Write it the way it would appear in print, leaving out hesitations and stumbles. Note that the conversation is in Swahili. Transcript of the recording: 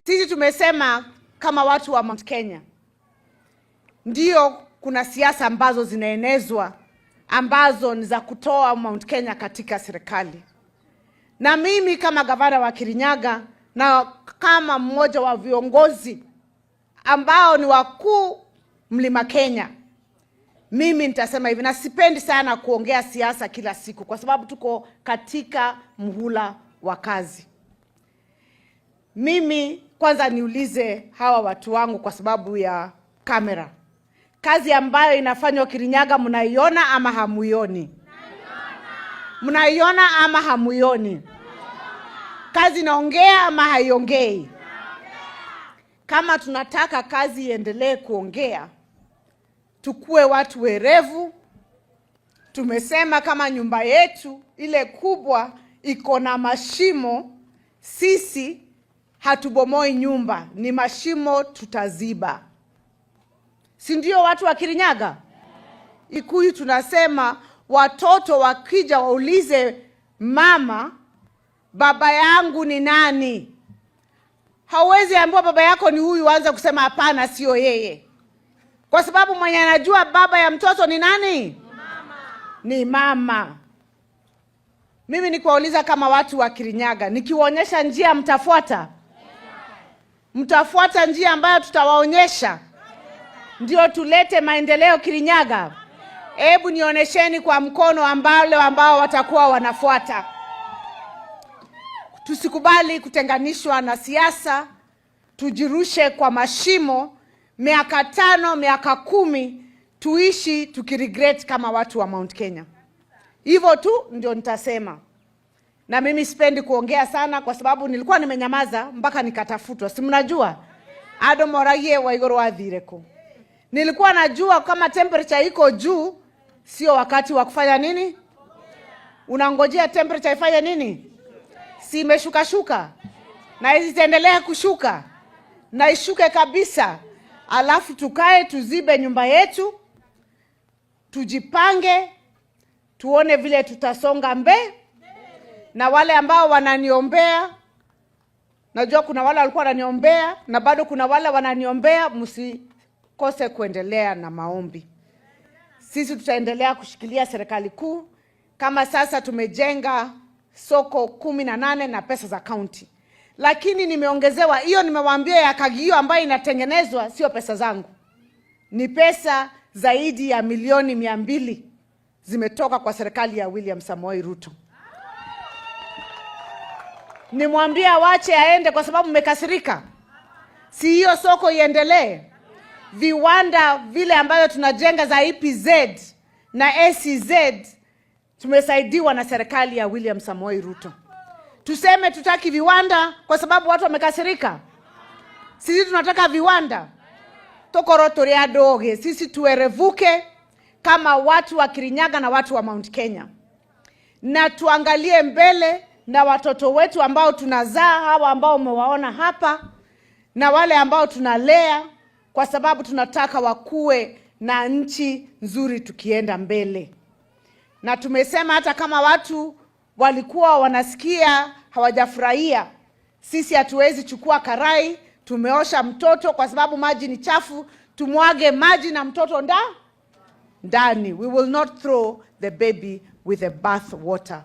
Sisi tumesema kama watu wa Mount Kenya, ndio kuna siasa ambazo zinaenezwa ambazo ni za kutoa Mount Kenya katika serikali, na mimi kama gavana wa Kirinyaga na kama mmoja wa viongozi ambao ni wakuu Mlima Kenya, mimi nitasema hivi, na sipendi sana kuongea siasa kila siku kwa sababu tuko katika mhula wa kazi. Mimi kwanza niulize hawa watu wangu kwa sababu ya kamera, kazi ambayo inafanywa Kirinyaga mnaiona ama hamuioni? Mnaiona ama hamuioni? Kazi inaongea ama haiongei? Kama tunataka kazi iendelee kuongea, tukue watu werevu. Tumesema kama nyumba yetu ile kubwa iko na mashimo, sisi hatubomoi nyumba, ni mashimo tutaziba, si ndio? Watu wa Kirinyaga, Ikuyu tunasema watoto wakija waulize mama, baba yangu ni nani? Hauwezi ambiwa baba yako ni huyu, anza kusema hapana, sio yeye, kwa sababu mwenye anajua baba ya mtoto ni nani? Mama. Ni mama. Mimi nikuwauliza kama watu wa Kirinyaga, nikiwaonyesha njia mtafuata? Mtafuata njia ambayo tutawaonyesha ndio tulete maendeleo Kirinyaga? Hebu nionyesheni kwa mkono ambao watakuwa wanafuata. Tusikubali kutenganishwa na siasa, tujirushe kwa mashimo miaka 5, miaka 10, tuishi tukiregret kama watu wa Mount Kenya. Hivyo tu ndio nitasema, na mimi sipendi kuongea sana kwa sababu nilikuwa nimenyamaza mpaka nikatafutwa, si mnajua Ado moragie wa iguru wathire ku. Nilikuwa najua kama temperature iko juu, sio wakati wa kufanya nini? Unangojea temperature ifanye nini? Si imeshuka shuka, na hizi zitaendelea kushuka na ishuke kabisa, alafu tukae tuzibe nyumba yetu, tujipange, tuone vile tutasonga mbele. Na wale ambao wananiombea, najua kuna wale walikuwa wananiombea na bado kuna wale wananiombea, msikose kuendelea na maombi. Sisi tutaendelea kushikilia serikali kuu. Kama sasa tumejenga soko 18 na pesa za kaunti, lakini nimeongezewa hiyo, nimewaambia ya Kagio ambayo inatengenezwa sio pesa zangu, ni pesa zaidi ya milioni 200 zimetoka kwa serikali ya William Samoei Ruto. Nimwambie awache aende kwa sababu mmekasirika? Si hiyo soko iendelee? Viwanda vile ambavyo tunajenga za EPZ na SEZ tumesaidiwa na serikali ya William Samoei Ruto. Tuseme tutaki viwanda kwa sababu watu wamekasirika? Sisi tunataka viwanda tokoro turi andu sisi tuerevuke kama watu wa Kirinyaga na watu wa Mount Kenya, na tuangalie mbele na watoto wetu ambao tunazaa, hawa ambao umewaona hapa na wale ambao tunalea, kwa sababu tunataka wakue na nchi nzuri tukienda mbele. Na tumesema hata kama watu walikuwa wanasikia hawajafurahia, sisi hatuwezi chukua karai, tumeosha mtoto kwa sababu maji ni chafu, tumwage maji na mtoto ndani. We will not throw the baby with the bath water.